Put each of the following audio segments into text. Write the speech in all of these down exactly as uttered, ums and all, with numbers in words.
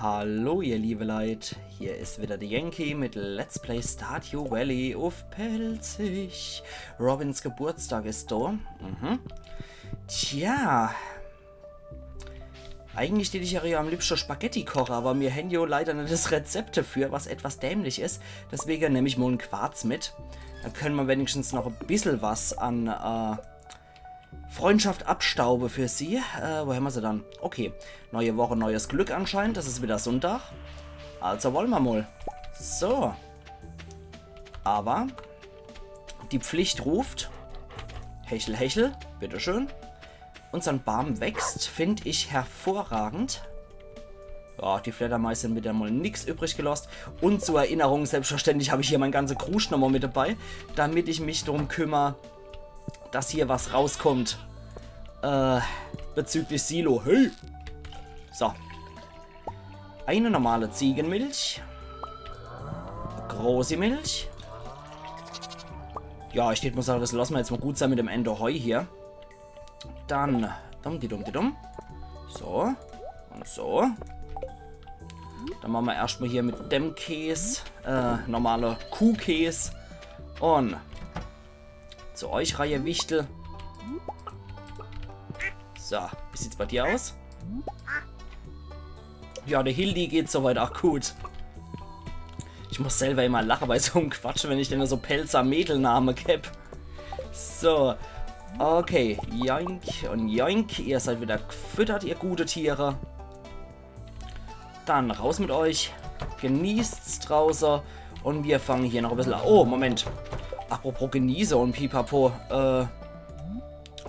Hallo ihr liebe Leit, hier is wieder de Yankee mit Let's Play Stardew Valley uff Pälzisch. Robins Geburtstag is do. Mhm. Tja. Eigentlich tät ich jo am liebschte Spaghetti koche, awwer mir hän jo leider net das Rezept dafür, was etwas dämlich is. Deswege nemm ich mol en Quarz mit. Do kenne mer wenigstens noch e bissel was an, äh, Freundschaft abstaube für sie. Äh, wo hämmer se dann? Okay. Neue Woche, neues Glück anscheinend. Das is wieder Sunndag. Also wolle mer mol. So. Awwer die Pflicht ruft. Hechel, hechel. Bitteschön. Unsern Baam wächst, find ich hervorragend. Ja, die Fledermäus hän wieder mol nix übrig gelosst. Un zur Erinnerung, selbstverständlich hab ich hier mein ganze Kruscht nochmol mit dabei, damit ich mich drum kümmer, dass hier was rauskommt. Äh, bezüglich Silo. Hey! So. Eine normale Ziegenmilch. Große Milch. Ja, ich tät mol sage, das losse mer jetzt mol gut sei mit dem Ende Heu hier. Dann, dumm, di dumm, di dumm. So. Un so. Dann mache mer erscht mol hier mit dem Käs, äh, normale Kuhkäs. Un zu euch, Reihe Wichtel. So, wie sieht's bei dir aus? Ja, de Hildi geht's soweit ach gut. Ich muss selwer immer lache bei so em Quatsch, wenn ich dann so Pälzer Mädelname geb. So, okay, joink un joink, ihr seid wieder gefüttert, ihr gute Tiere. Dann raus mit euch. Genießt's drauße. Un mir fange hier noch e bissel a-, oh, Moment. Apropos genieße un Pipapo. Äh,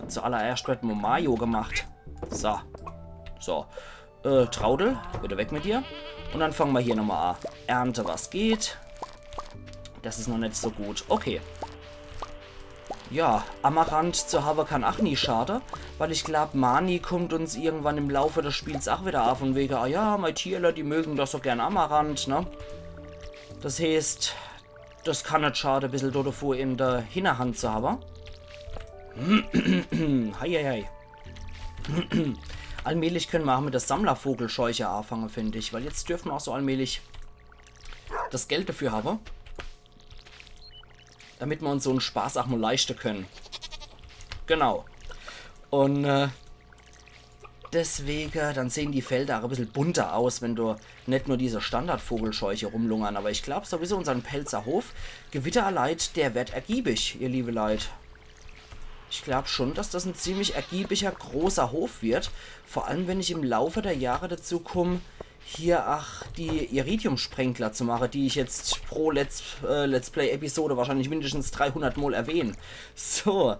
zuallererscht werd mol Mayo gemacht. So. So. Äh, Traudel, bitte weg mit dir. Un dann fange mer hier nochmol a. Ernte, was geht. Das is noch net so gut. Okay. Ja, Amaranth zu hawwe kann ach nie schade, weil ich glaab, Marnie kummt uns irgendwann im Laufe des Spiels ach wieder a, vun wege, ah ja, mei Tierler, die mögen doch so gern Amaranth, ne? Das heeßt, das kann net schade, e bissel Dodefu in de Hinnerhand zu hawwe. Heieiei. Allmählich kenne mer ach mit de Sammlervogelscheuche afange, find ich, weil jetzt dürfte mer ach so allmählich das Geld dafür hawwe, damit mer uns so en Spaß ach mol leischte kenne. Genau. Un, äh, deswege, dann sehn die Felder ach e bissel bunter aus, wenn do net nur diese Standardvogelscheuche rumlungern. Awwer ich glaab sowieso, unsern Pälzer Hof, Gewitter, Leit, der werd ergiebig, ihr liebe Leit. Ich glaab schon, dass das en ziemlich ergiebiger, großer Hof wird. Vor allem, wenn ich im Laufe der Jahre dazu kumm, hier ach die Iridium-Sprenkler zu mache, die ich jetzt pro Let's, äh, Let's Play-Episode wahrscheinlich mindestens dreihundert Mol erwähn. So,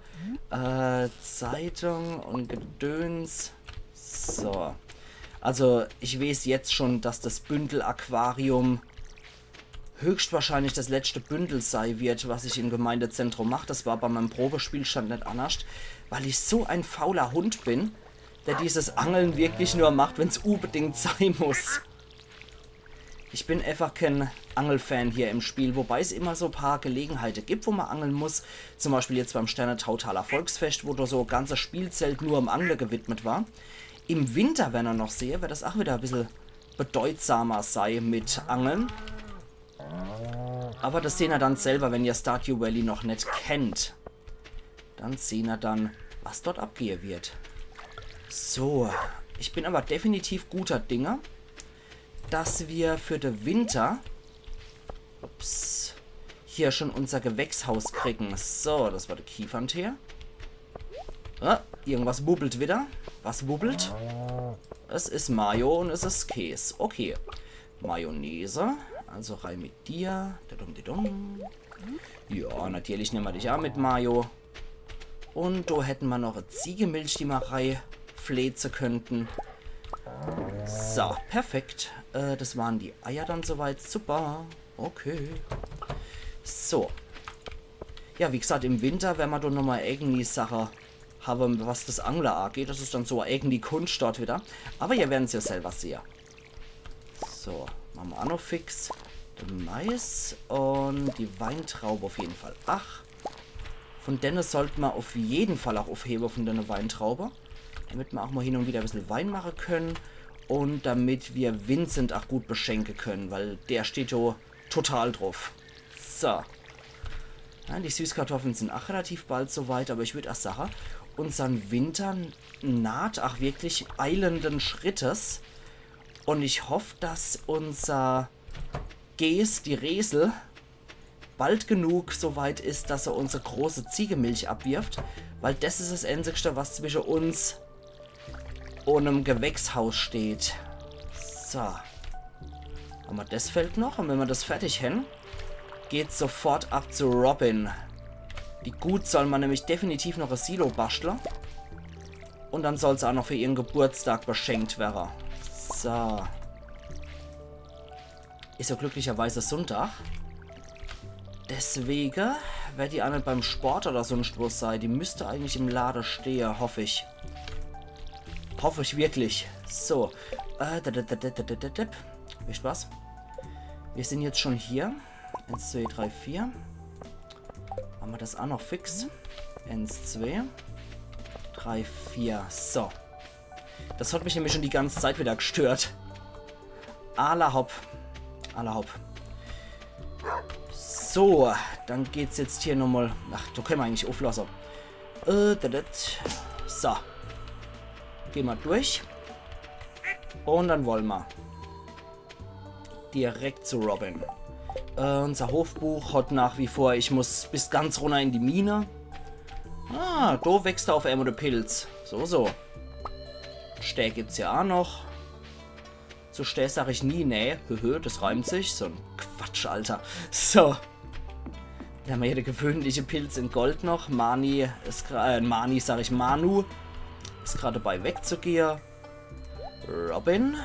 äh, Zeitung un Gedöns. So. Also, ich weeß jetzt schon, dass das Bündel-Aquarium höchstwahrscheinlich das letschte Bündel sei wird, was ich im Gemeindezentrum mach. Das war bei meim Probespielstand net annerscht, weil ich so en fauler Hund bin, der dieses Angeln wirklich nur macht, wenn's unbedingt sei muss. Ich bin einfach keen Angelfan hier im Spiel, wobei's immer so paar Gelegenheite gibt, wo mer angeln muss. Zum Beispiel jetzt beim Sternetau-Taler Volksfest, wo do so e ganzes Spielzelt nur em Angle gewidmet war. Im Winter, wenn er noch sehe, werd das ach wieder e bissel bedeutsamer sei mit Angeln. Awwer das sehn er dann selwer, wenn ihr Stardew Valley noch net kennt. Dann sehn er dann, was dort abgehe wird. So, ich bin awwer definitiv guter Dinge, dass mer für de Winter, ups, hier schon unser Gewächshaus kriegen. So, das war de Kiefernteer. Ah, irgendwas wubbelt wieder. Was wubbelt? Es is Mayo un es is Käs. Okay. Mayonnaise. Also rein mit dir. Dudum, dudum. Ja, natürlich nemme mer dich ach mit, Mayo. Un do hätte mer noch e Ziegemilch, die mer reifläze könnten. So, perfekt. Äh, das waren die Eier dann soweit. Super. Okay. So. Ja, wie gesagt, im Winter, wenn mer do nochmol irgendwie Sache hawwe, was das Angle ageht, das is dann so irgendwie Kunscht dort wieder. Awwer ihr werden's jo selwer sehe. So, mache mer ach noch fix de Mais un die Weintraube uff jeden Fall. Ach, vun denne sollt mer uff jeden Fall ach uffhewe, vun denne Weintraube. Damit mer ach mol hin un wieder e bissel Wein mache kenne. Und damit wir Vincent auch gut beschenken können, weil der steht jo total drauf. So. Ja, die Süßkartoffeln sind auch relativ bald soweit, aber ich würd auch sagen, unseren Winter naht auch wirklich eilenden Schrittes. Und ich hoff, dass unser Gees, die Resel, bald genug soweit is, dass er unsere große Ziegemilch abwirft, weil das is das Einzigste, was zwischen uns und em Gewächshaus steht. So. Hammer das Feld noch. Und wenn mer das fertig hän, geht's sofort ab zu Robin. Die Gut soll mer nämlich definitiv noch e Silo baschtle. Und dann soll's auch noch für ihren Geburtstag beschenkt werre. So. Is jo glücklicherweise Sonntag. Deswege werd die auch net beim Sport oder sonst wo sei. Die müsste eigentlich im Lade stehe, hoff ich. Hoff ich wirklich. So. Äh, da, da, da. Wisst was? Wir sind jetzt schon hier. Eins, zwei, drei, vier. Hammer das auch noch fix. Eins, zwei, drei, vier. So. Das hat mich nämlich schon die ganze Zeit wieder gestört. Alla hopp. Alla hopp. So, dann geht's jetzt hier nochmal. Ach, da können wir eigentlich auflassen. Äh, da, da. So. Gehen wir durch. Und dann wollen wir direkt zu Robin. Äh, unser Hofbuch hat nach wie vor, ich muss bis ganz runter in die Mine. Ah, da wächst auf einmal der Pilz. So, so. Stää gibt's ja auch noch. Zu Stää sag ich nie nee. Höhö, das reimt sich. So ein Quatsch, Alter. So. Dann haben wir hier den gewöhnlichen Pilz in Gold noch. Marnie ist gerade, äh, Marnie sag ich, Manu ist gerade dabei wegzugehen. Robin,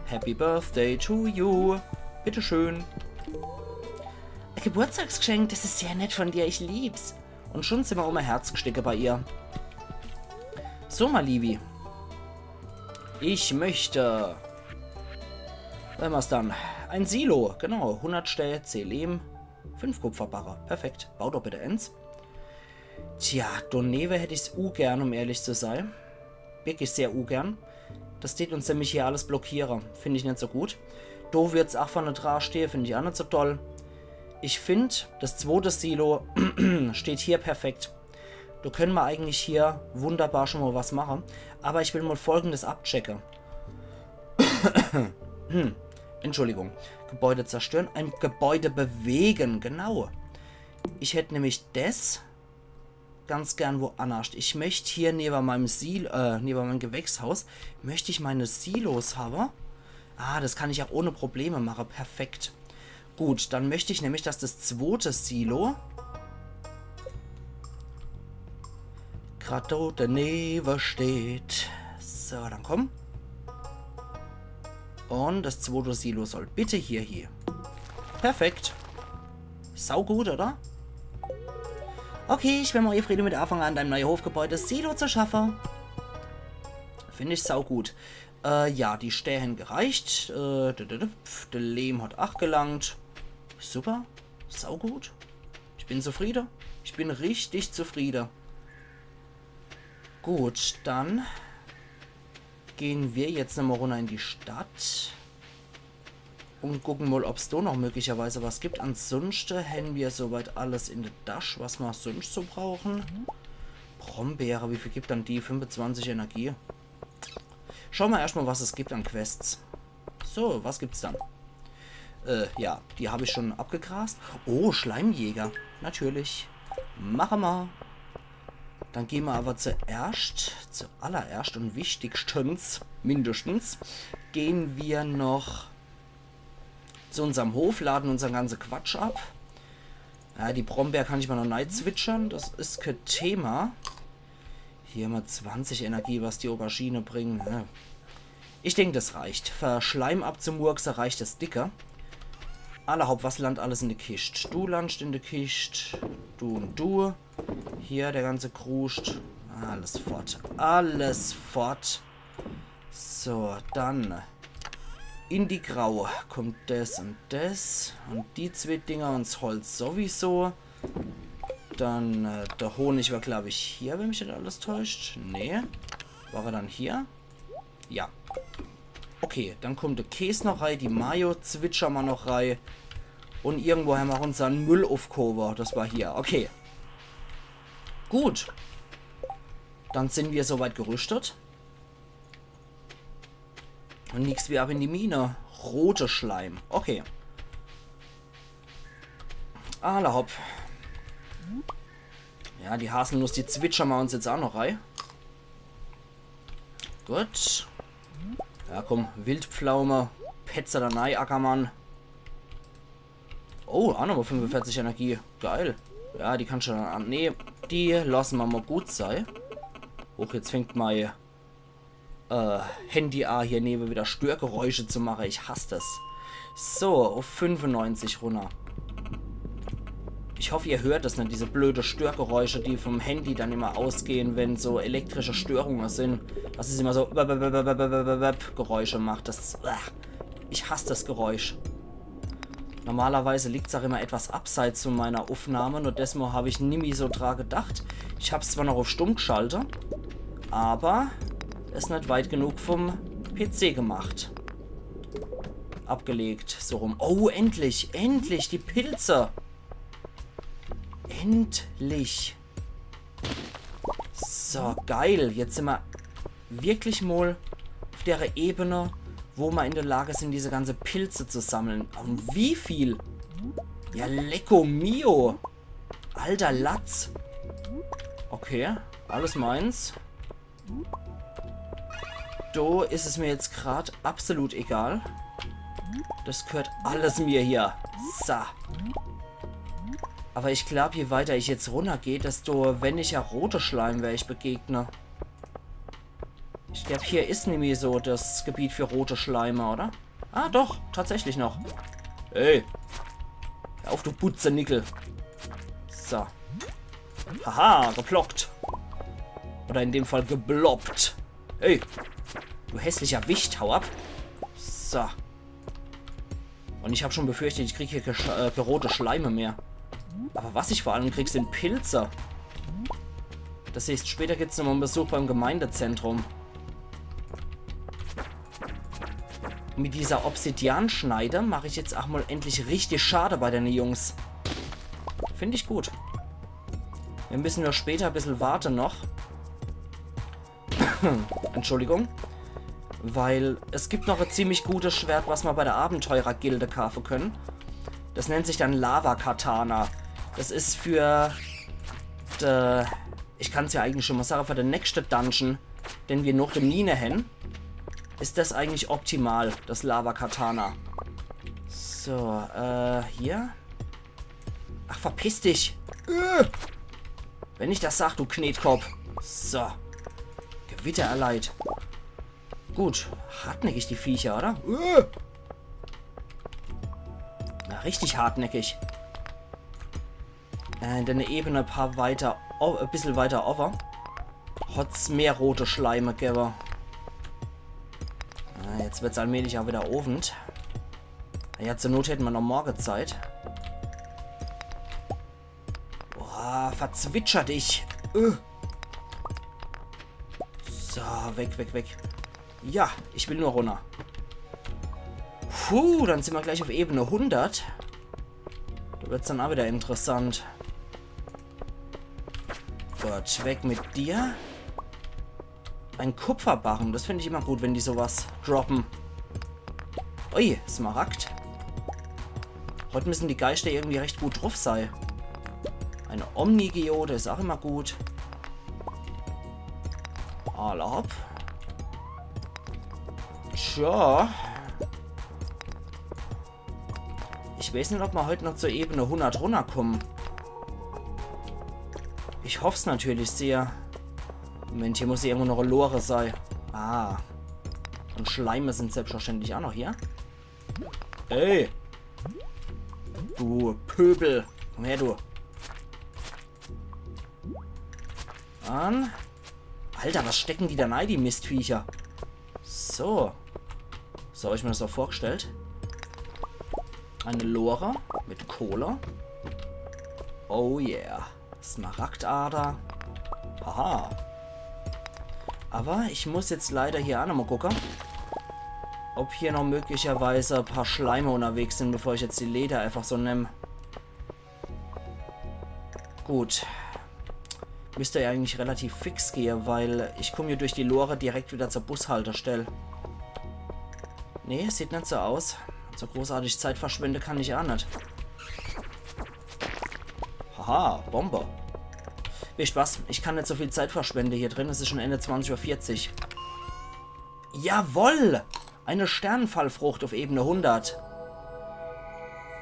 Happy Birthday to you. Bitteschön. Ein Geburtstagsgeschenk, das ist sehr nett von dir, ich lieb's. Und schon sind wir um ein Herz gestiegen bei ihr. So, mein Liebi. Ich möchte. Wenn wir's dann. Ein Silo, genau. Hundert Stää, zehn Lehm, fünf Kupferbarre. Perfekt. Bau doch bitte eins. Tja, do newe hätt ich's ugern, um ehrlich zu sein. Wirklich sehr ugern. Das tät uns nämlich hier alles blockiere. Find ich net so gut. Do wird's auch vorne dra stehe, find ich auch net so toll. Ich find, das zwote Silo steht hier perfekt. Do können wir eigentlich hier wunderbar schon mal was machen. Aber ich will mal Folgendes abchecken. Hm. Entschuldigung. Gebäude zerstören. Ein Gebäude bewegen. Genau. Ich hätt nämlich des ganz gern woannerscht. Ich möcht hier neben meinem Sil-, äh, neben meinem Gewächshaus, möcht ich meine Silos haben. Ah, das kann ich auch ohne Probleme machen. Perfekt. Gut, dann möcht ich nämlich, dass das zwote Silo grad do daneben steht. So, dann komm. Und das zwote Silo soll bitte hier, hier. Perfekt. Saugut, oder? Okay, ich will mal hier Friede mit anfangen, an deinem neuen Hofgebäude Silo zu schaffen. Find ich saugut. Äh, ja, die Stää hän gereicht. Äh, d, d, d, pf, der Lehm hat auch gelangt. Super. Saugut. Ich bin zufriede. Ich bin richtig zufriede. Gut, dann gehen wir jetzt nochmal runter in die Stadt. Und gucken mal, ob's do noch möglicherweise was gibt. Ansonsten hän wir soweit alles in der Tasch, was wir sonst so brauchen. Brombeere, wie viel gibt dann die? Fünfundzwanzig Energie. Schauen wir erstmal, was es gibt an Quests. So, was gibt's dann? Äh, ja, die hab ich schon abgegrast. Oh, Schleimjäger. Natürlich. Mache ma. Dann gehen wir aber zuerscht, zuallererscht und wichtigstens, mindestens, gehen wir noch zu unserem Hof, laden unseren ganzen Quatsch ab. Ja, die Brombeer kann ich mal noch nei zwitschern, das is kein Thema. Hier mal zwanzig Energie, was die Aubergine bringen. Ja. Ich denk, das reicht. Für Schleim abzumurkse reicht das dicke. Alla hopp, was landt alles in de Kischt? Du landst in de Kischt. Du und du. Hier der ganze Kruscht. Alles fort. Alles fort. So, dann. In die Grau kommt des und des. Und die zwee Dinger und 's Holz sowieso. Dann, äh, der Honig war, glaub ich, hier, wenn mich net alles täuscht. Nee. War er dann hier? Ja. Oh Okay, dann kummt de Kees noch rei, die Mayo zwitscher ma noch rei. Un irgendwo hämmer unsern Müll uffghowe. Das war hier. Okay. Gut. Dann sin mer soweit gerüschtet. Un nix wie ab in die Mine. Rote Schleim. Okay. Alla hopp. Ja, die Haselnuss, die zwitscher ma uns jetzt aa noch rei. Gut. Ja, komm, Wildpflaume. Petze do nei, Ackermann. Oh, aa nochmol fünfevierzig Energie. Geil. Ja, die kannsch du dann an. Nee, die losse ma mol gut sei. Huch, jetzt fängt mei äh, Handy aa, hier newe wieder Störgeräusche zu mache. Ich hass das. So, uff fünfundneunzig runner. Ich hoff, ihr hört das net, diese blöde Störgeräusche, die vom Handy dann immer ausgehn, wenn so elektrische Störunge sin. Dass es immer so bep, bep, bep, bep, bep, bep, bep Geräusche macht. Das, ach, ich hass das Geräusch. Normalerweise liegt's aa immer etwas abseits von meiner Uffnahme, nur desmol hab ich nimmi so dra gedacht. Ich hab's zwar noch uff stumm gschalte, aber is net weit genug vom P C gemacht. Abgelegt, so rum. Oh, endlich, endlich, die Pilze. Endlich. So, geil. Jetzt sin mer wirklich mol uff dere Ebene, wo mer in de Lage sin, diese ganze Pilze zu sammle. Un wie viel? Ja, lecko mio. Alter Latz. Okay, alles meins. Do is es mir jetzt grad absolut egal. Das gehört alles mir hier. So. Aber ich glaub, je weiter ich jetzt runnergeh, desto weniger rote Schleim wer ich begegne. Ich glaub, hier is nimmi so das Gebiet für rote Schleime, oder? Ah, doch, tatsächlich noch. Ey. Hör auf, du Butzenickel. So. Haha, geblockt. Oder in dem Fall gebloppt. Ey. Du hässlicher Wicht, hau ab. So. Un ich hab schon befürchtet, ich krieg hier ke, Sch- äh, ke rote Schleime mehr. Aber was ich vor allem krieg, sin Pilze. Das heißt, später gibt's nochmol en Besuch beim Gemeindezentrum. Mit dieser Obsidianschneide mach ich jetzt aa mol endlich richtig Schade bei dene Jungs. Find ich gut. Wir müssen nur später e bissel warte noch. Entschuldigung. Weil es gibt noch e ziemlich gutes Schwert, was mer bei der Abenteurergilde kaafe können. Das nennt sich dann Lava-Katana. Das is für de, ich kann's ja eigentlich schon mol sage, für de nächste Dungeon, den wir noch de Mine hen, is das eigentlich optimal, das Lava-Katana. So, äh, hier. Ach, verpiss dich. Äh. Wenn ich das sag, du Knetkopp. So. Gewitter erleid. Gut. Hartnäckig, die Viecher, oder? Äh. Na, richtig hartnäckig. Äh, in der Ebene e paar weiter, o- e bissel weiter owwe. Hot's mehr rote Schleime gewwe. Ah, jetzt wird's allmählich aa wieder Owend. Ja, zur Not hätte mer noch morge Zeit. Boah, verzwitscher dich. Äh. So, weg, weg, weg. Ja, ich will nur runner. Puh, dann sin mer gleich uff Ebene hundert. Do wird's dann aa wieder interessant. Gut, weg mit dir. En Kupferbarren, das find ich immer gut, wenn die sowas droppen. Ui, Smaragd. Heut müssen die Geischter irgendwie recht gut druff sei. Eine Omni-Geode is aa immer gut. Alla hopp. Tja. Ich weeß net, ob mer heut noch zur Ebene hundert runnerkommen. Ich hoff's natürlich sehr. Moment, hier muss irgendwo noch e Lore sei. Ah. Un Schleime sin selbstverständlich aa noch hier. Ey. Du Pöbel. Komm her, du. An. Alter, was stecken die do nei, die Mistviecher? So. So hab ich mir das aa vorgestellt. Eine Lore mit Kohle. Oh yeah. Smaragdader. Haha. Aber ich muss jetzt leider hier aa nochmol gucke. ob hier noch möglicherweise e paar Schleime unterwegs sin, bevor ich jetzt die Leder einfach so nemm. Gut. Müsst ja eigentlich relativ fix gehe, weil ich kumm hier durch die Lore direkt wieder zur Bushaltestell. Nee, sieht net so aus. So großartig Zeit verschwende kann ich aa net. Haha, Bombe. Wisst was? Ich kann net so viel Zeit verschwende hier drin. Es is schon Ende zwanzig Uhr vierzig. Jawoll! Eine Sternenfallfrucht auf Ebene hundert.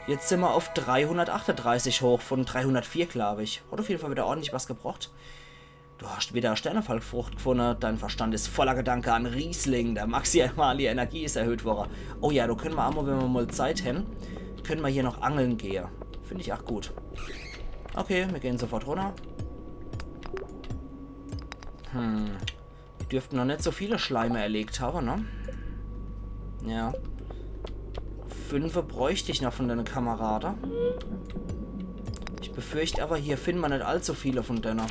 Jetzt sin mer auf dreihundertachtedreißig hoch von dreihundertvier, glaub ich. Hat auf jeden Fall wieder ordentlich was gebracht. Du hast wieder e Sternefallfrucht gefunne. Dein Verstand is voller Gedanke an Riesling. Der maximale Energie is erhöht worre. Oh ja, do könne mer aa mol, wenn mer mol Zeit hän, könne mer hier noch angeln gehe. Find ich aa gut. Okay, mir gehen sofort runner. Hm. Mir dürften noch net so viele Schleime erlegt habe, ne? Ja. Fünfe bräucht ich noch von dene Kamerade. Ich befürcht aber, hier find mer net allzu viele von dene.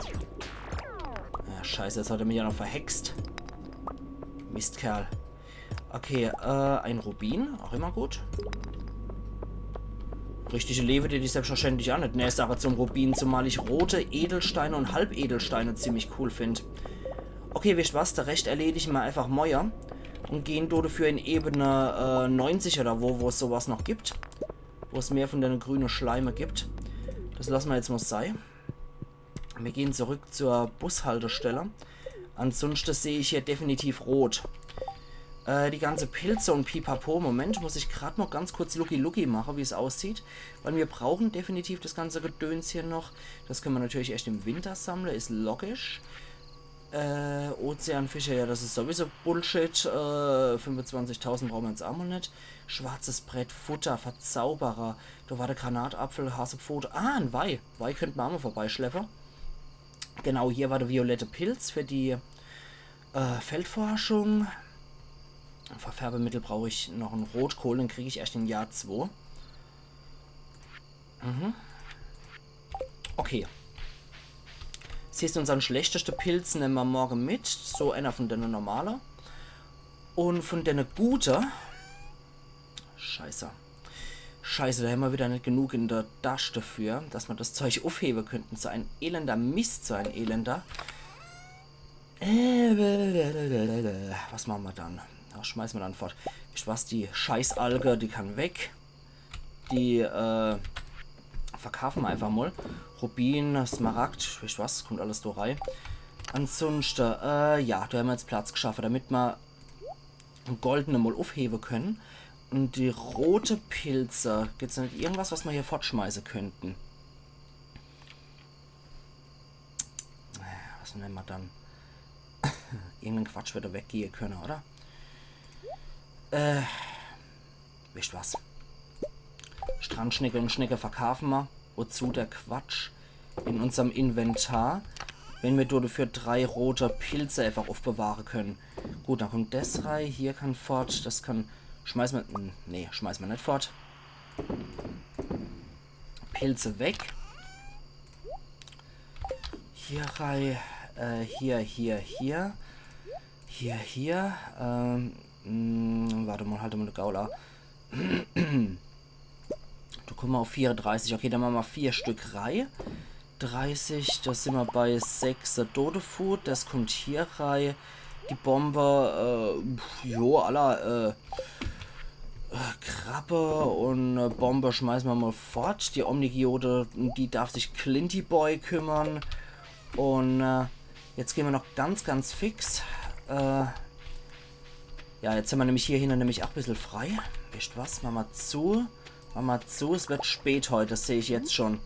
Ja, scheiße, jetzt hat er mich ja noch verhext. Mistkerl. Okay, äh, ein Rubin. Auch immer gut. Richtige Lewe dät ich selbstverständlich aa net Nee sage zum Rubin, zumal ich rote Edelsteine und Halbedelsteine ziemlich cool find. Okay, wisst was, de Rescht erledig mer einfach morje und gehen do dafür in Ebene, äh, neunzig oder wo, wo es sowas noch gibt. Wo es mehr von dene grüne Schleime gibt. Das lasse mer jetzt mol sei. Mir gehen zurück zur Bushaltestelle. Ansunschte seh ich hier definitiv rot. Äh, die ganze Pilze und Pipapo. Moment, muss ich grad mol ganz kurz Lucky Lucky mache, wie's aussieht. Weil mir brauchen definitiv das ganze Gedöns hier noch. Das könne mer natürlich erscht im Winter sammle, is logisch. Äh, Ozeanfische, ja, das is sowieso Bullshit. Äh, fünfezwanzigtausend brauche mer jetzt aa mol net. Schwarzes Brett, Futter, Verzauberer. Do war de Granatapfel, Hasepfote. Ah, en Wei. Wei könnt mer aa mol vorbeischleppe. Genau, hier war de violette Pilz für die, äh, Feldforschung. Verfärbemittel brauch ich noch en Rotkohl, den krieg ich erscht in Jahr zwo. Mhm. Okay. Siehscht, unsern schlechteste Pilz nemme mer morje mit. So einer von dene normale. Und von dene gute. Scheiße. Scheiße, do hämmer wieder net genug in de Tasch dafür, dass mer das Zeug ufhewe könnten. So en elender Mist, so en elender. Äh, was mache mer dann? Was schmeiße mer dann fort? Wisst was, die Scheißalge, die kann weg. Die, äh, verkaafe mer einfach mol. Rubin, Smaragd, wisst was, kommt alles do rei. Ansunschte, äh, ja, do hämmer jetzt Platz geschaffe, damit mer en goldene mol ufhewe könne. Und die rote Pilze, gibt's do net irgendwas, was mer hier fortschmeiße könnten? Äh, was nemme mer dann? Irgenden Quatsch wird do weggehe könne, oder? Äh, wisst was? Strandschnecke und Schnecke verkaafe mer. Wozu der Quatsch in unserm Inventar, wenn mer do dafür drei rote Pilze einfach ufbewahre könne? Gut, dann kommt das rei. Hier kann fort, das kann, schmeiße mer, nee, schmeiße mer net fort. Pilze weg. Hier rei, äh, hier, hier, hier. Hier, hier, ähm, mh, wart mol, halt mol de Gaul a. Do kumme mer auf vierunddreißig. Okay, dann mache mer vier Stück rei. Dreißig, do sin mer bei sechs Dodefood. Das kommt hier rei. Die Bombe, äh, pf, jo, alla, äh, äh, Krabbe und, äh, Bombe schmeiße mer mol fort. Die Omnigeode, um die darf sich Clinty Boy kümmere. Und, äh, jetzt gehn mer noch ganz, ganz fix. Äh, ja, jetzt hämmer nämlich hier hinne nämlich ach bissel frei. Wisst was? Mache mer zu. Mache mer zu. Es wird spät heut, das seh ich jetzt schon.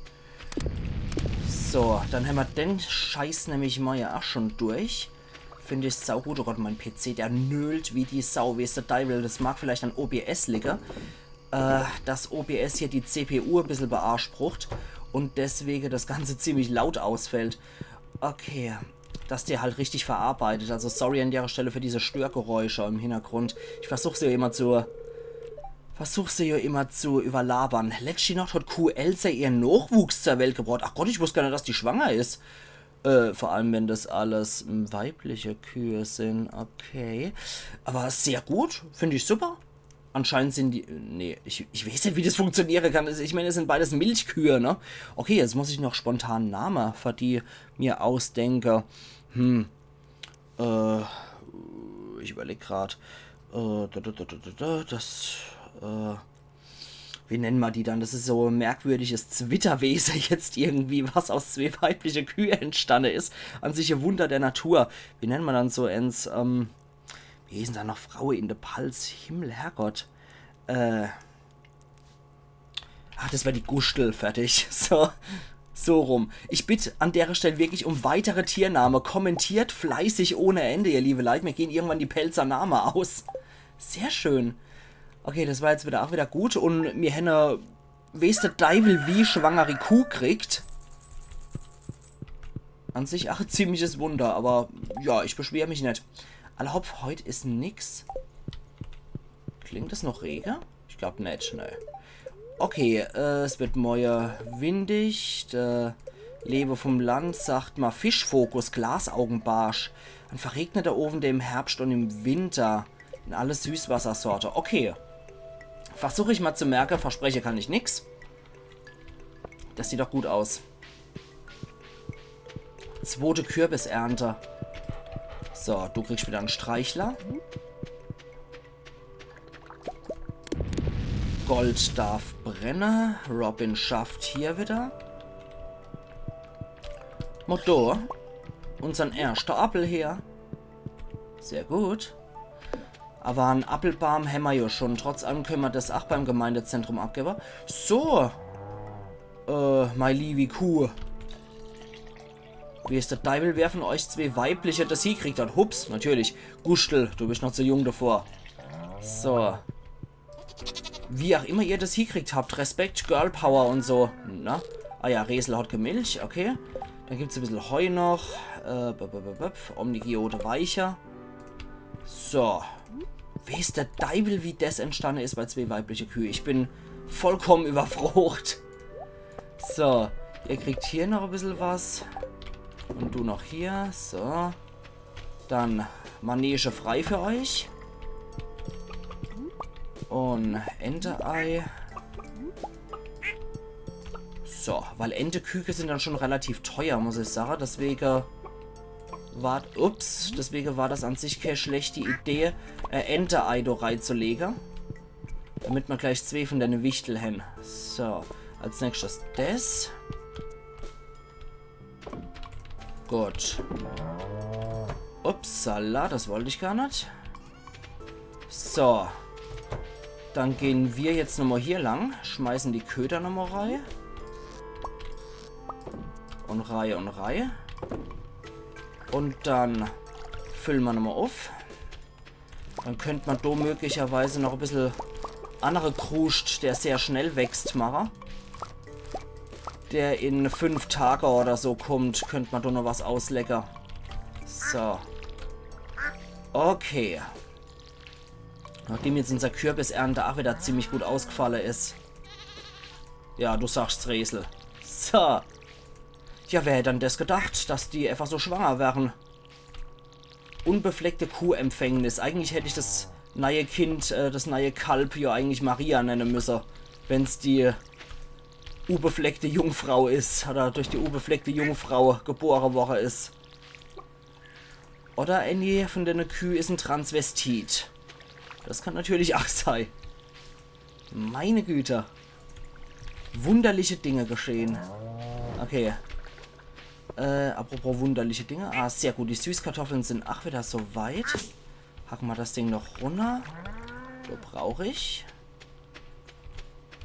So, dann hämmer den Scheiß nämlich mol ja ach schon durch. Find ich saugut. Oh Gott, mein P C, der nölt wie die Sau, weeß de Deiwel. Das mag vielleicht an O B S liege, äh, dass O B S hier die C P U e bissel beansprucht und deswege das Ganze ziemlich laut ausfällt. Okay, dass der halt richtig verarbeitet. Also sorry an dere Stelle für diese Störgeräusche im Hintergrund. Ich versuch se jo immer zu, versuch se jo immer zu überlabern. Letschte Nacht hat Kuh Else ihren Nachwuchs zur Welt gebracht. Ach Gott, ich wusst gar net, dass die schwanger is. Äh, vor allem, wenn das alles, mm, weibliche Kühe sin. Okay. Aber sehr gut. Find ich super. Anscheinend sin die, nee, ich, ich weeß net, wie das funktioniere kann. Also, ich mein, es sin beides Milchkühe, ne? Okay, jetzt muss ich noch spontan Name für die mir ausdenke. Hm. Äh, ich überleg grad. Äh, da, da, da, da, da, da, das, äh, wie nennt ma die dann? Das is so e merkwürdiges Zwitterwese jetzt irgendwie, was aus zwee weibliche Kühe entstanne is. An sich e Wunder der Natur. Wie nennt ma dann so ens, ähm, wie heeßen dann noch Fraue in de Palz? Himmel, Herrgott. Äh, Ah, das war die Guschtel, fertig. So. So rum. Ich bitt an dere Stell wirklich um weitere Tiername. Kommentiert fleißig ohne Ende, ihr liebe Leit. Mir gehn irgendwann die Pälzer Name aus. Sehr schön. Okay, das war jetzt wieder auch wieder gut. Un mir hänne, weeß de Deiwel wie, schwangeri Kuh kriegt. An sich auch e ziemliches Wunder, aber ja, ich beschwer mich net. Alla hopp, heut is nix. Klingt das noch Rege? Ich glaub net, ne. Okay, äh, es wird moie windig. Äh, Lewe vom Land sagt ma Fischfokus, Glasaugenbarsch. En verregneter Owend im Herbscht un im Winter. In alle Süßwassersorte. Okay. Versuch ich ma zu merke, verspreche kann ich nix. Das sieht doch gut aus. Zwote Kürbisernte. So, du kriegst wieder en Streichler. Gold darf brenne. Robin schafft hier wieder. Motto. Unsern erschte Appel her. Sehr gut. Aber en Appelbaam hämmer jo schon. Trotz allem könne ma das ach beim Gemeindezentrum abgebe. So. Äh, mei liewi Kuh. Weeß de Deiwel, wer von euch zwee Weibliche das hiekriegt hat. Hups, natürlich. Guschtel, du bist noch zu jung davor. So. Wie auch immer ihr das hiekriegt habt. Respekt, Girl Power un so. Na? Ah ja, Resel hat Milch, okay. Dann gibt's e bissel Heu noch. Äh, b, b, b, b, Omnigiote Weicher. So. Weeß de Deiwel, wie das entstanne is bei zwee weibliche Kühe. Ich bin vollkommen überfrocht. So, ihr kriegt hier noch e bissel was. Un du noch hier. So. Dann Manege frei für euch. Un Ente-Ei. So, weil Enteküke sin dann schon relativ teuer, muss ich sage. Deswege war, ups, deswege war das an sich kee schlechte Idee, äh, Ente-Ei do reizulege. Damit ma gleich zwee von dene Wichtel hen. So, als nächstes das. Gut. Upsala, das wollt ich gar net. So. Dann gehn wir jetzt nochmal hier lang, schmeißen die Köder nochmal rei. Un rei un rei. Un dann füllen ma nochmal uff. Dann könnt ma do möglicherweise noch e bissel annere Kruscht, der sehr schnell wächst, mache. Der in fünf Tage oder so kommt, könnt ma do noch was auslecken. So. Okay. Nachdem jetzt unser Kürbisernte auch wieder ziemlich gut ausgefalle is. Ja, du sagst's, Resel. So. Ja, wer hätt dann das gedacht, dass die einfach so schwanger wären? Unbefleckte Kuhempfängnis. Eigentlich hätt ich das neie Kind, äh, das neie Kalb ja eigentlich Maria nenne müsse, wenn's die ubefleckte Jungfrau is oder durch die ubefleckte Jungfrau gebore worre is. Oder eni von dene Küh is en Transvestit. Das kann natürlich auch sei. Meine Güte. Wunderliche Dinge geschehen. Okay. Äh, apropos wunderliche Dinge. Ah, sehr gut. Die Süßkartoffeln sin ach wieder so weit. Hacken ma das Ding noch runner. Do brauch ich.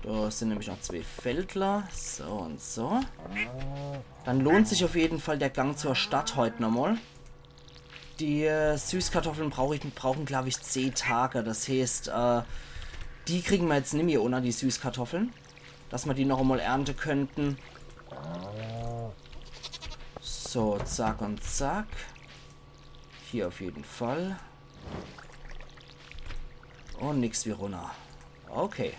Do sin nämlich noch zwee Feldler. So un so. Dann lohnt sich auf jeden Fall der Gang zur Stadt heut nochmal. Die, äh, Süßkartoffeln brauch ich, brauchen, glaub ich, zeh Tage. Das heißt, äh, die kriegen ma jetzt nimmi unner, die Süßkartoffeln. Dass ma die noch einmal ernte könnten. So, zack un zack. Hier auf jeden Fall. Un nix wie runner. Okay.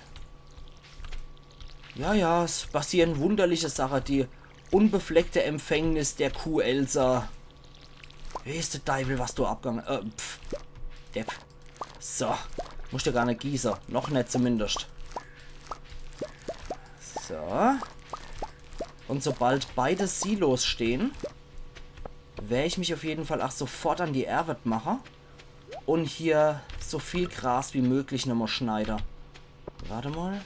Ja, ja, es passieren wunderliche Sache. Die unbefleckte Empfängnis der Kuh Elsa. Weeß de Deiwel, was do abgang. Äh, pf. Depp. So. Muscht ja gar net gieße. Noch net zumindest. So. Und sobald beide Silos stehen, wer ich mich auf jeden Fall auch sofort an die Erwet mache und hier so viel Gras wie möglich nochmal schneide. Warte mal.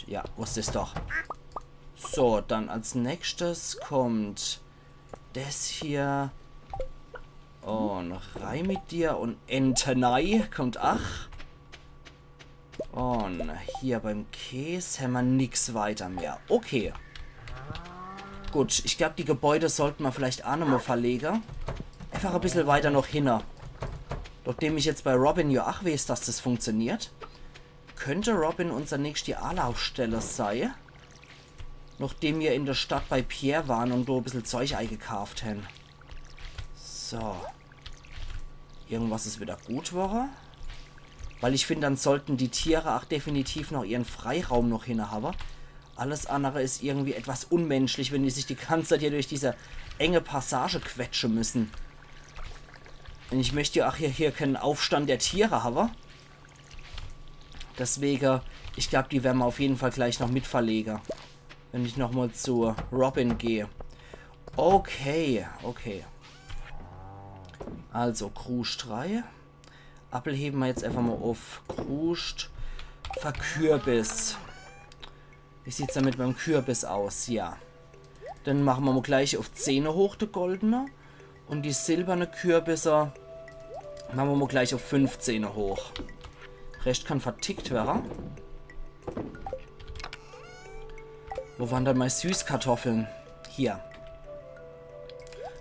Ja, wusst ich's doch. So, dann als nächstes kommt des hier. Und rein mit dir und Entenei kommt ach. Und hier beim Käs hämmer nix weiter mehr. Okay. Gut, ich glaub, die Gebäude sollte mer vielleicht ach nochmal verlege. Einfach e bissel weiter noch hinne. Nachdem ich jetzt bei Robin ja ach weeß, dass das funktioniert, könnte Robin unser nächste Anlaufstelle sei. Nachdem mir in der Stadt bei Pierre waren und do e bissel Zeug eingekauft hän. So. Irgendwas is wieder gut worre. Weil ich find, dann sollten die Tiere ach definitiv noch ihren Freiraum noch hinne hawe. Alles andere is irgendwie etwas unmenschlich, wenn die sich die ganze Zeit hier durch diese enge Passage quetsche müssen. Denn ich möcht ja ach hier, hier keinen Aufstand der Tiere hawe. Deswege, ich glaub, die wern mer auf jeden Fall gleich noch mit verlege. Wenn ich nochmal zu Robin geh. Okay, okay. Also, Kruscht drei. Appel hewe mer jetzt einfach mal auf. Kruscht. Verkürbis. Wie sieht's dann mit meinem Kürbis aus? Ja. Dann mache mer mal gleich auf zehne hoch, de goldene. Und die silberne Kürbisse mache mer mal gleich auf fünfzehne hoch. Rest kann vertickt werre. Wo waren dann mei Süßkartoffeln? Hier.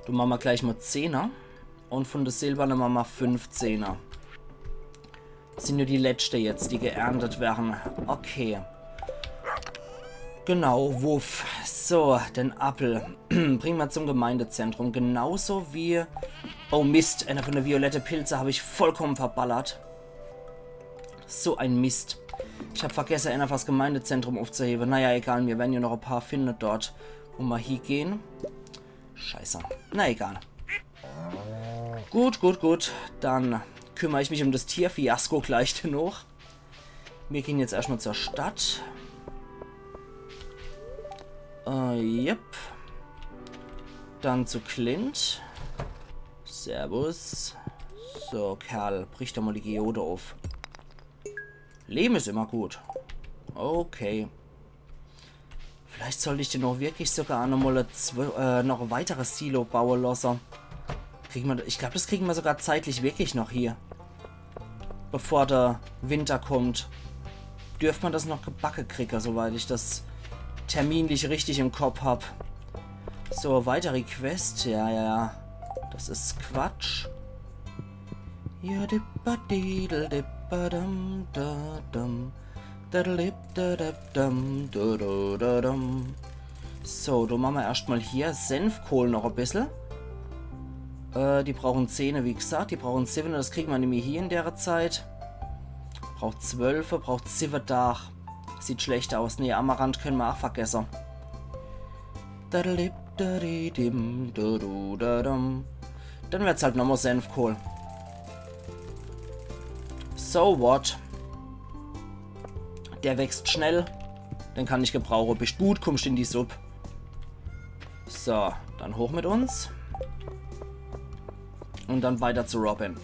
Du mache mer gleich mal zehne. Und von de silberne mache mer fünfzehne. Sind nur die letzte jetzt, die geerntet werre. Okay. Genau, wuff. So, den Appel. Bring mer zum Gemeindezentrum. Genauso wie... Oh Mist, einer von de violette Pilze hab ich vollkommen verballert. So ein Mist. Ich hab vergesse, einer fürs Gemeindezentrum aufzuhebe. Naja, egal, mir wern ja noch e paar finde dort, wo mer hiegehn. Scheiße. Na egal. Gut, gut, gut. Dann kümmer ich mich um das Tierfiasko gleich dennoch. Mir gehn jetzt erstmal zur Stadt. Äh, yep. Dann zu Clint. Servus. So, Kerl, brich doch mal die Geode auf. Leben is immer gut. Okay. Vielleicht sollt ich den noch wirklich sogar noch mal zwe-, äh, noch e weiteres Silo baue losse. Kriegen mer, ich glaub, das kriegen mer sogar zeitlich wirklich noch hier. Bevor der Winter kommt. Dürft mer das noch gebacke kriege, soweit ich das terminlich richtig im Kopf hab. So, weitere Quest. Ja, ja, ja. Das is Quatsch. Ja, dippadidel, dippadam, dadam. Dadadip, dadadam, dadadadam. So, do mache mer erscht mal hier Senfkohl noch e bissel. Äh, die brauchen zehne, wie gesagt. Die brauchen siwwe, das kriegen mer nämlich hier in dere Zeit. Braucht zwölfe, braucht siwwe Dach. Sieht schlecht aus. Nee, Amaranth könne mer ach vergesse. Dadadip, dadidim, dadu, dadam. Dann werd's halt nochmal Senfkohl. So what? Der wächst schnell. Den kann ich gebrauche. Bist gut, kummst in die Supp. So, dann hoch mit uns. Und dann weiter zu Robin.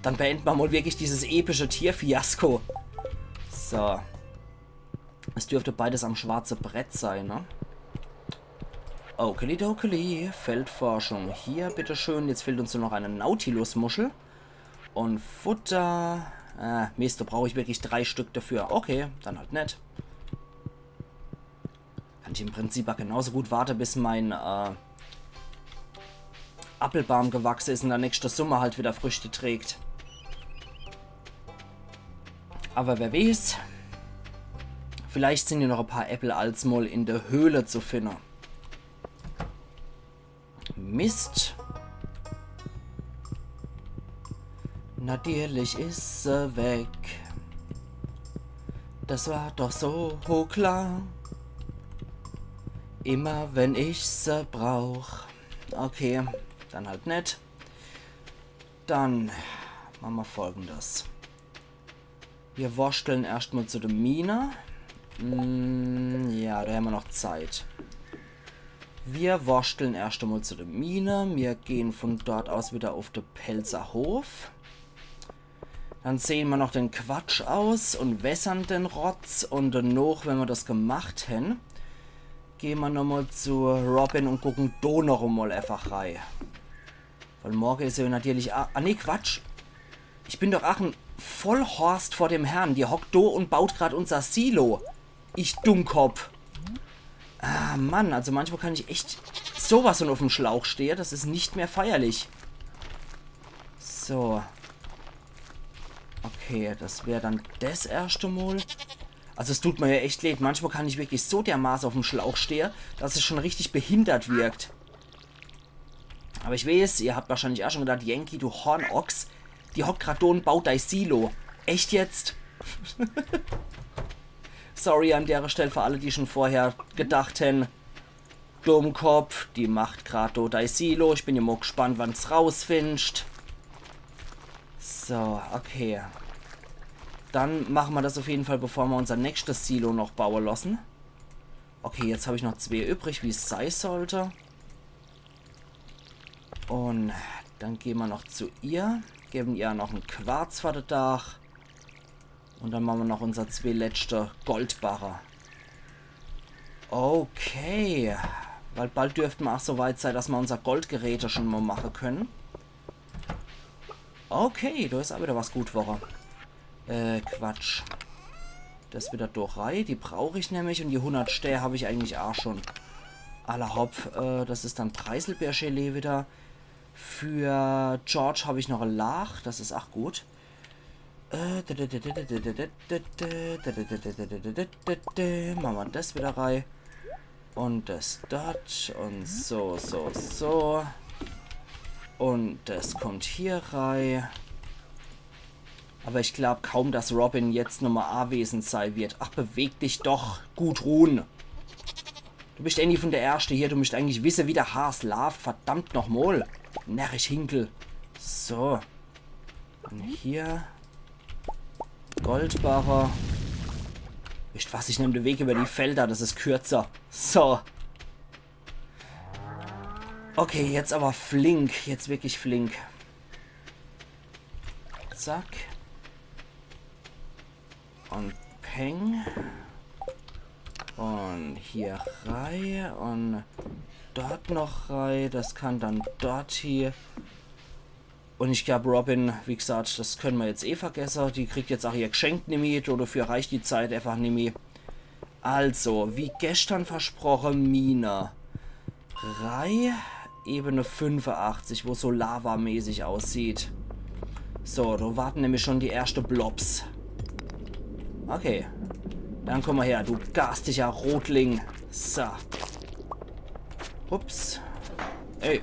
Dann beenden mer mal wirklich dieses epische Tierfiasko. So. Es dürfte beides am schwarze Brett sein, ne? Okeli dokeli, Feldforschung. Hier, bitteschön. Jetzt fehlt uns nur noch eine Nautilus-Muschel. Und Futter. Äh, Mist, da brauch ich wirklich drei Stück dafür. Okay, dann halt net. Kann ich im Prinzip ach genauso gut warte, bis mein, äh, Appelbaum gewachse is und der nächste Summer halt wieder Früchte trägt. Aber wer weeß, vielleicht sind ja noch e paar Äppel als mal in der Höhle zu finne. Mist. Natürlich is se weg. Das war doch so klar. Immer wenn ich se brauch. Okay, dann halt net. Dann mache mer Folgendes. Mir worschtle erscht mol zu de Mine. Mm, ja, do hämmer noch Zeit. Mir worschtle erscht mol zu de Mine. Mir gehn vun dort aus widder uff de Pälzer Hof. Dann sehn mer noch den Quatsch aus un wässern den Rotz. Un danoch, wenn mer des gemacht hän, gehn mer nochmol zu Robin un gucken do noch emol äfach rei. Weil morge is er natürlich a-, ah, nee, Quatsch. Ich bin doch ach en Vollhorst vor dem Herrn. Die hockt do un baut grad unser Silo. Ich Dummkopp. Ah, Mann, also manchmal kann ich echt sowas vun uffm Schlauch stehe. Des is net mehr feierlich. So. Okay, des wär dann des erschte Mol. Also es tut mer ja echt leed. Manchmal kann ich wirklich so dermaße uffm Schlauch stehe, dass es schun richtig behindert wirkt. Awwer ich weeß, ihr habt wahrscheinlich ach schun gedacht, Yankee, du Hornochs, die hockt grad do un baut dei Silo. Echt jetzt? Sorry an dere Stell für alle, die schun vorher gedacht hän, Dummkopp, die macht grad do dei Silo. Ich bin ja mol gspannt, wann's rausfindscht. So, okay. Dann mache mer des uff jeden Fall, bevor mer unser nächschtes Silo noch baue losse. Okay, jetzt hab ich noch zwee übrig, wie's sei sollt. Un dann gehn mer noch zu ihr, gewwe ihr noch en Quarz for de Dach. Un dann mache mer noch unser zwee letschte Goldbarre. Okay. Weil bald dürfte mer ach so weit sei, dass mer unser Goldgeräte schun mol mache kenne. Okay, do is ach widder was gut worre. Äh, Quatsch. Des widder do rei. Die brauch ich nämlich. Un die hunnert Stää hab ich eigentlich ach schun. Alla hopp, äh, des is dann Preiselbeergelee widder. Für George hab ich noch e Laach. Des is ach gut. Äh, mache mer des widder rei. Un des dort. Un so, so, so. Un des kommt hier rei. Awwer ich glaub kaum, dass Robin jetzt nochmol awesend sei wird. Ach, beweg dich doch, Gudrun. Du bischt äni vun de Erschte hier, du mischt eigentlich wisse, wie de Has laaft. Verdammt nochmol. Närrisch Hinkel. So. Un hier. Goldbarre. Wisst was, ich nemm de Weg über die Felder, des is kürzer. So. Okay, jetzt awwer flink. Jetzt wirklich flink. Zack. Un peng. Un hier rei. Un dort noch rei. Des kann dann dort hie. Un ich glaub, Robin, wie gsaat, des kenne mer jetzt eh vergesse. Die kriegt jetzt ach ihr Gschenk nimmi, dodefür reicht die Zeit äfach nimmi. Also, wie geschtern versproche, Mine. Rei, Ebene fünfeachtzig, wo so lavamäßig aussieht. So, do warten nämlich schun die erschte Blobs. Okay. Dann kumm mol her, du garstiger Rotling. So. Ups. Ey.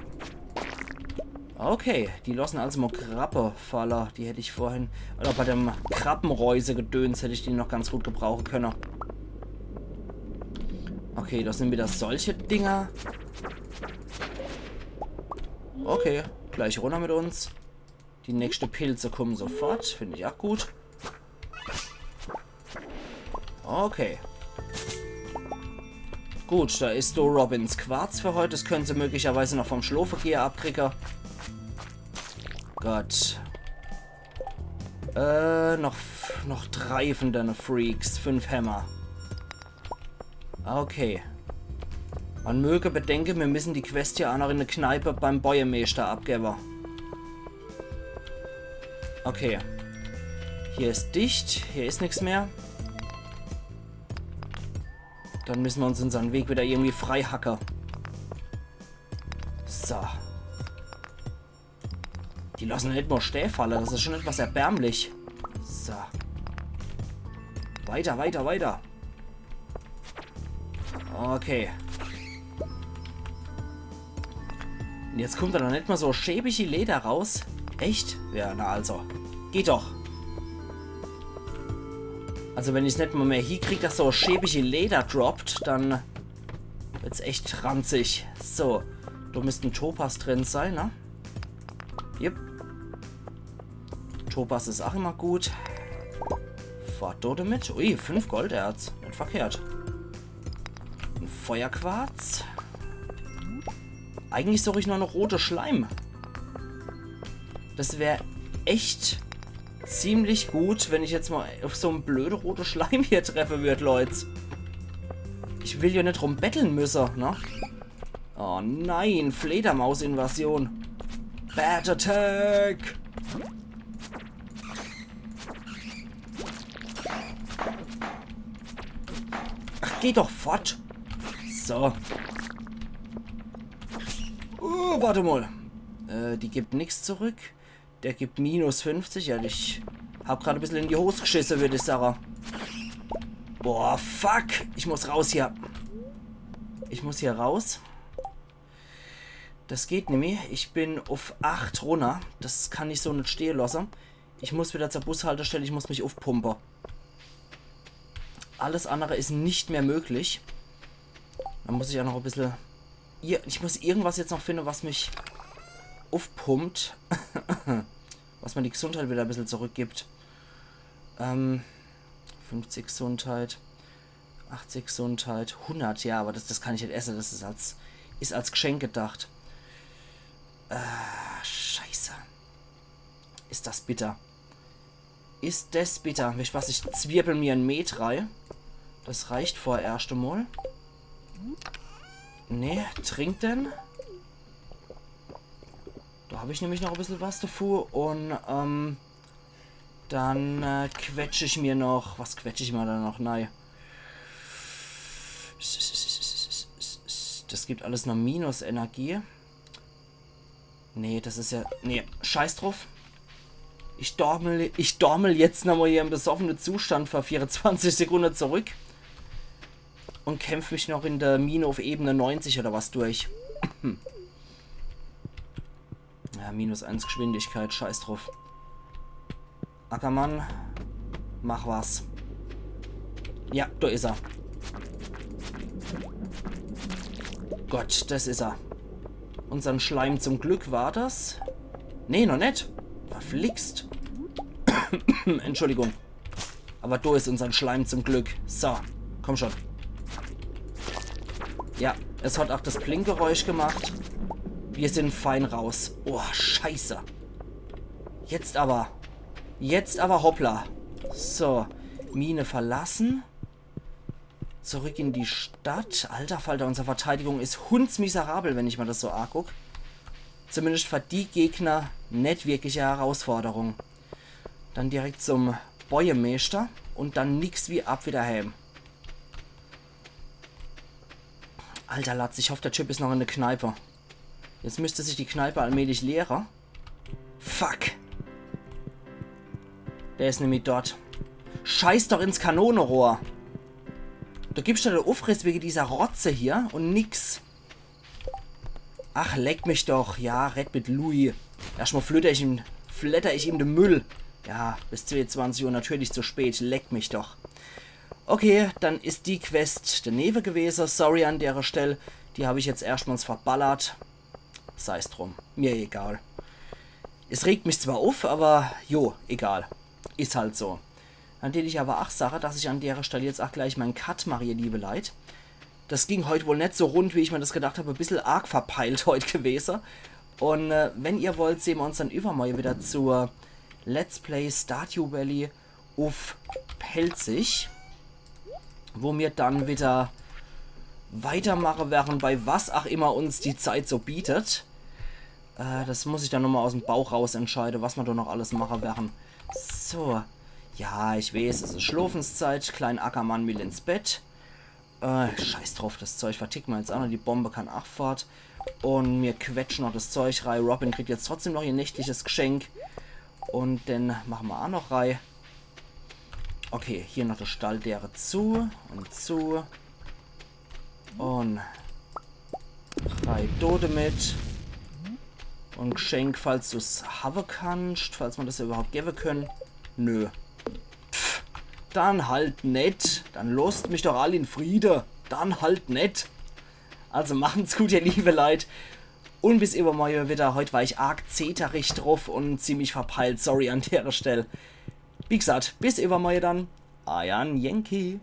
Okay, die lossen also mol Krabbe falle. Die hätt ich vorhin, oder bei dem Krabbenreuse-Gedöns hätt ich die noch ganz gut gebrauche könne. Okay, des sin widder solche Dinger. Okay, gleich runner mit uns. Die nächschte Pilze kummen sofort, find ich ach gut. Okay. Gut, do is do Robins Quarz für heut. Des könne se möglicherweise noch vorm Schlofegehe abkriege. Gott. Äh, noch, noch drei vun dene Freaks. Fünf hämmer. Okay. Man möge bedenke, mir missen die Quest hier ach noch in de Kneipe beim Bojemeeschter abgewwe. Okay. Hier is dicht, hier is nix mehr. Dann missen mir uns unsern Weg widder irgendwie frei hacke. So. Die lossen net mol Stää falle, des is schun etwas erbärmlich. So. Weiter, weiter, weiter. Okay. Un jetzt kummt do noch net mol so schäbige Leder raus. Echt? Ja, na also. Geht doch. Also wenn ich's net mol mehr hiekrieg, dass so schäbige Leder droppt, dann wird's echt ranzig. So, do misst en Topas drin sei, ne? Yep. Topas is ach immer gut. Fort do demit. Ui, fünf Golderz. Net verkehrt. En Feuerquarz. Eigentlich such ich noch en rote Schleim. Das wär echt ziemlich gut, wenn ich jetzt mal uff so en blöde rote Schleim hier treffe würd, Leut. Ich will jo net rumbetteln müsse, ne? Oh nein, Fledermaus-Invasion. Bat Attack! Ach, geh doch fort. So. Uh, wart mal. Äh, die gibt nix zurück. Der gibt minus fünfzig. Ja, ich hab grad e bissel in die Hos gschisse, würd ich sage. Boah, fuck. Ich muss raus hier. Ich muss hier raus. Das geht nimmi. Ich bin uff acht runner. Das kann ich so net stehe losse. Ich muss wieder zur Bushaltestelle. Ich muss mich uffpumpe. Alles andere is net mehr möglich. Da muss ich ach noch e bissel... Ir-, ich muss irgendwas jetzt noch finde, was mich uffpumpt. Was mir die Gesundheit wieder e bissel zurückgibt. Ähm, fünfzig Gesundheit, achtzig Gesundheit, hundert, ja, aber das, das kann ich net esse, das is als, is als Geschenk gedacht. Äh, scheiße. Is das bitter. Is das bitter. Weescht was, ich zwirbel mir en Met rei. Das reicht vorersch emol. Nee, trink den. Da hab ich nämlich noch e bissel was davu. Un, ähm, dann äh, quetsch ich mir noch... Was quetsch ich mir da noch? Nei. Das gibt alles noch Minusenergie. Nee, das is ja... Nee, scheiß druff. Ich dormel, ich dormel jetzt nochmal hier im besoffenen Zustand für vierundzwanzig Sekunde zurück. Un kämpf mich noch in der Mine uff Ebene neunzig oder was durch. Ja, minus eins Geschwindigkeit, scheiß druff. Ackermann, mach was. Ja, da is er. Gott, das is er. Unsern Schleim zum Glück war das. Nee, noch net. Verflixt. Entschuldigung. Aber do is unsern Schleim zum Glück. So, komm schon. Ja, es hat auch das Blinkgeräusch gemacht. Wir sind fein raus. Oh, scheiße. Jetzt aber. Jetzt aber hoppla. So, Mine verlassen. Zurück in die Stadt. Alter Falter, unsere Verteidigung is hundsmiserabel, wenn ich mir das so anguck. Zumindest für die Gegner net wirklich e Herausforderung. Dann direkt zum Bäuermeeschter un dann nix wie ab wieder heim. Alter Latz, ich hoff, der Typ is noch in der Kneipe. Jetzt müsst sich die Kneipe allmählich leere. Fuck. Der is nämlich dort. Scheiß doch ins Kanonerohr. Du gibst dir de Uffriss wege dieser Rotze hier un nix. Ach, leck mich doch. Ja, red mit Louis. Erschmal flitter ich ihm, fletter ich ihm de Müll. Ja, bis zweiundzwanzig Uhr natürlich zu spät. Leck mich doch. Okay, dann is die Quest denewe gewese. Sorry an dere Stell. Die hab ich jetzt erschmals verballert. Sei's drum. Mir egal. Es regt mich zwar uff, aber jo, egal. Is halt so. Dann deet ich aber ach sache, dass ich an dere Stell jetzt ach gleich mein Cut mach, ihr liebe Leit. Das ging heut wohl net so rund, wie ich mir das gedacht hab. E bissel arg verpeilt heut gewese. Un äh, wenn ihr wollt, sehn mir uns dann iwwermorje wieder zur Let's Play Stardew Valley uff Pälzisch, wo mir dann wieder weitermache werre, bei was ach immer uns die Zeit so bietet. Äh, das muss ich dann nochmal aus'm Bauch raus entscheide, was mir do noch alles mache werre. So. Ja, ich weeß, es is Schlofenszeit. Klein Ackermann will ins Bett. Äh, scheiß druff, das Zeug verticke mir jetzt ach noch. Die Bombe kann ach fort. Un mir quetsche noch das Zeug rei. Robin kriegt jetzt trotzdem noch ihr nächtliches Geschenk. Un den mache mir ach noch rei. Okay, hier noch de Stall dere zu un zu. Un rei do demit. Un Geschenk, falls du's hawwe kannst, falls mer das iwwerhaupt gewwe könne. Nö. Pff, dann halt net. Dann losst mich doch all in Friede. Dann halt net. Also machen's gut, ihr liebe Leit. Und bis iwwermorje wieder. Heut war ich arg zeterig druff und ziemlich verpeilt. Sorry an dere Stell. Wie gesagt, bis iwwermorje dann. Eier Yankee.